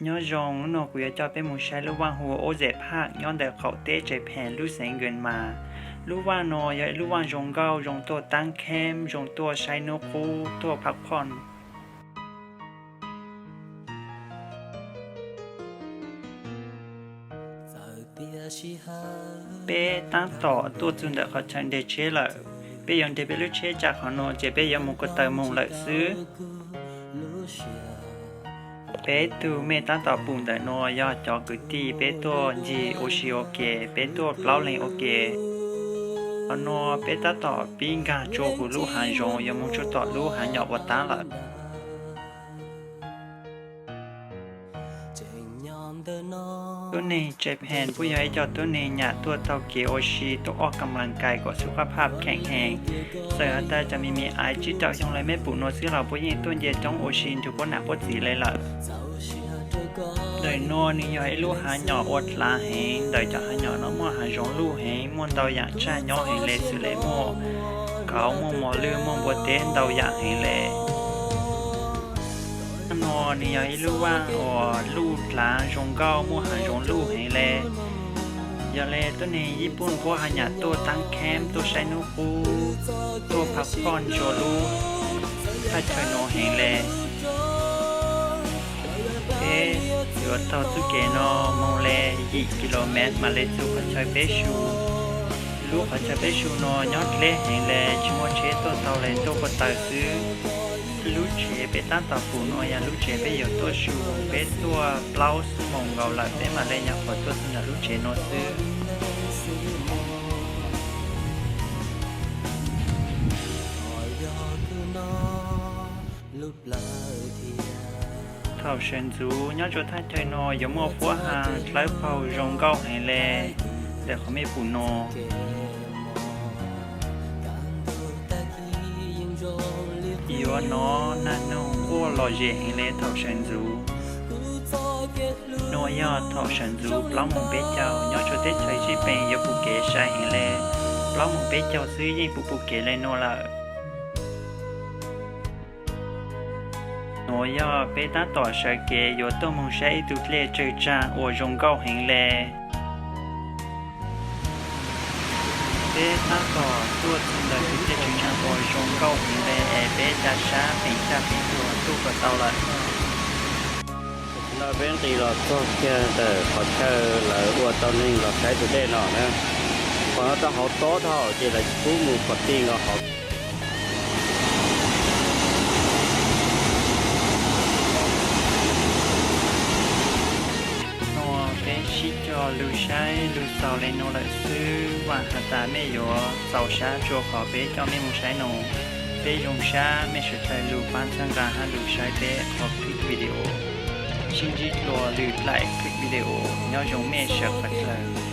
Nyob zoo, hnub no kuv yuav coj peb mus saib lub vaaj hu ua Ozek Park nyob ntawm qaum teb Japan lub xeev Nkees Mas. Lub vaaj no yog ib lub vaaj zoo nkauj, zoo tuaj taab kheeb, zoo tuaj saib nub qub, tuaj phav phoj. Peb taab tom tuaj txug ntawm qhov chaw nres tsheb lawm. Peb yuav nres peb lub tsheb tsa qhov no ces peb yuav mus ko taw moog lawm xwb. Peb tug mej taab tom pum ntawm no yog cov kwv tij peb tuaj ncig ua si ua ke, peb tuaj plaub leeg ua ke. Qhov no peb taab tom pib nkaag tsua huv lub haav zoov yuav moog tsua tom lub haav nyom ua taab lawm. Tuab neeg Japan kuj yog ib co tuab neeg nyam tuaj taug kev ua si, tuaj ua kam las kais kom xub qab phaj kheem heev. Txawm has tas cov me me aiv tsib rau xyoo le mej pum no xwb los puab yeej tuaj nce coob ua si nrug puab nam puab txiv le lawm. Ntawm no nws yog ib lub haav nyom ua dlaav heev, ntawm cov haav nyom no muaj haav zoov luj heev, muaj ntau yaam tsaj nyob heev le, xws le muaj kauv, muaj mos lwj, muaj npua teb, ntau yaam heev le. No nws yog ib lub vaaj uas luj dlaav zoo nkauj, muaj haav zoov luj heev le. Yog le tuab neeg Yiv Pun puab haj nyam tuaj taab kheeb, tuaj saib nub qub, tuaj phav phoj ntsuag lub thaj chaw no heev le. Peb yuav taug txuj kev no moog le yim kilomev mas le txug qhov chaw peb su. Lub qhov chaw peb su no nyob dleb heev le, tsis muaj tsheb tuaj taug le, tuaj ko taw xwb. Lub tsev peb taab tom pum no yog lub tsev peb yuav tuaj su. Peb tuaj plaub xuab moos nkaus lawm peb mam le nyam qhuav tuaj txug ntawm lub tsev no xwb. Thaum sawv ntxuv nyob rua thaj chaw no yuav muaj fuab haa dlawb paug zoo nkauj heev le, ntawm qhov mej pum no. Yuav nov nag noog quaj lom zem heev le thaum sawv ntxuv. No yog thaum sawv ntxuv plaub moos peb caug, nyob rua teb chaws Zij Pees yuav pum kev sai heev le, plaub moos peb caug xwb yeej pum pum kev le no lawm. Nuav yog peb taab tom sawv kev yuav tuaj moog saib ib tug dlej tsawg tsaag uas zoo nkauj heev le. Peb taab tom tuaj txug ntawm tug dlej tsawg tsaag uas zoo nkauj heev le es peb ca sab peem caj peem tuag tuaj kom tau lawm. No peb nqis los txog kiag ntawm qhov chaw lawv ua tau neeg los saib tug dlej no na. Qhov no tau hauv tob dhau ces lawv tsis pub mus kom ti nkaus hauv. No peb sib cog lug saib lug xaus le nuav lawm xwb, vaam has tas mej yuav xaus sab rua qhov peb coj mej moog saib no. Peb zoo sab, mej suav dlawg lug paab txhawb nqaa hab lug saib peb qhov clip video. Sib ntsib dlua lwm dlaim clip video, nyob zoo mej suav dlawg.